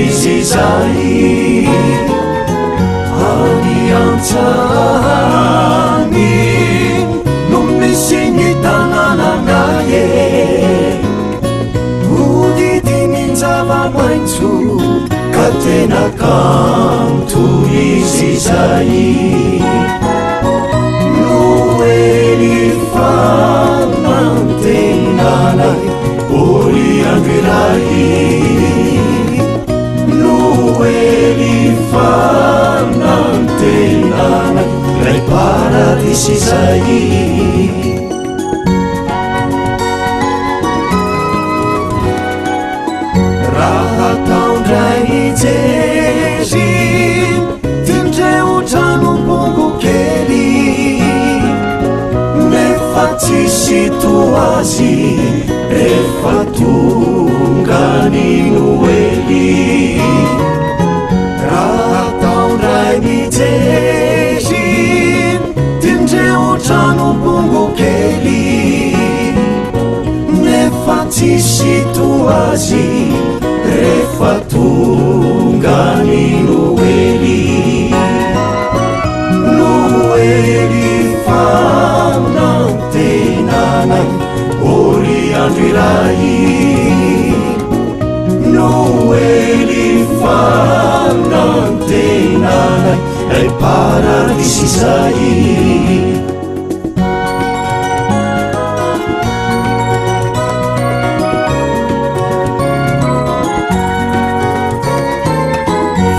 izy izay. Any an-tsahany no misy ny tanànanay e. Hodidinin-java-maitso ka tena kanto izy izay. Noely fanantenanay, ory andro iray. Noely fanantenanay, ilay paradisa izay. Raha atao indray mijery, tindreo trano bongo kely, nefa tsisy toa azy rehefa tonga ny Noely. Raha atao indray mijery, tindreo trano bongo kely, nefa tsisy toa azy rehefa tonga ny Noely. Noely fanantenanay, ory andro iray. Noely fanantenanay, ilay paradisa izay.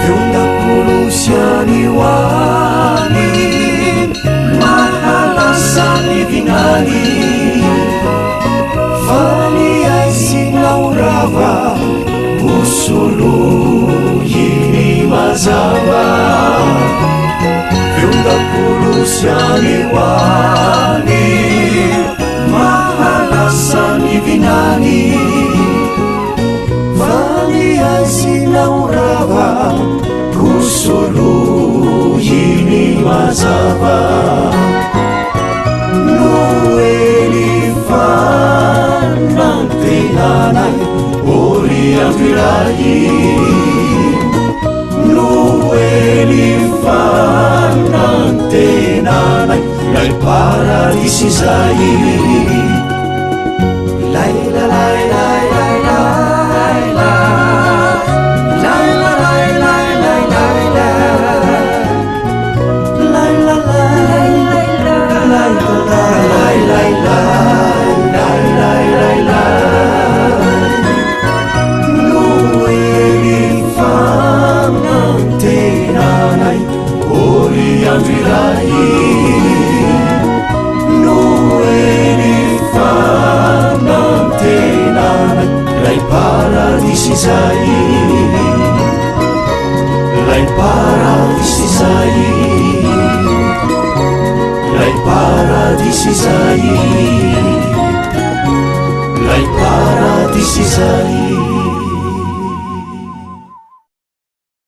Feon-dakolosy any ho any, mahalasa ny vinany. Fa ny aizina ho rava, ho soloiny mazava. Feon-dakolosy any ho any, mahalasa ny vinany. Fa ny aizina ho rava, ho soloiny mazava. Noely fanantenanay, ory andro iray. Noely fanantenanay, ilay paradisa izay.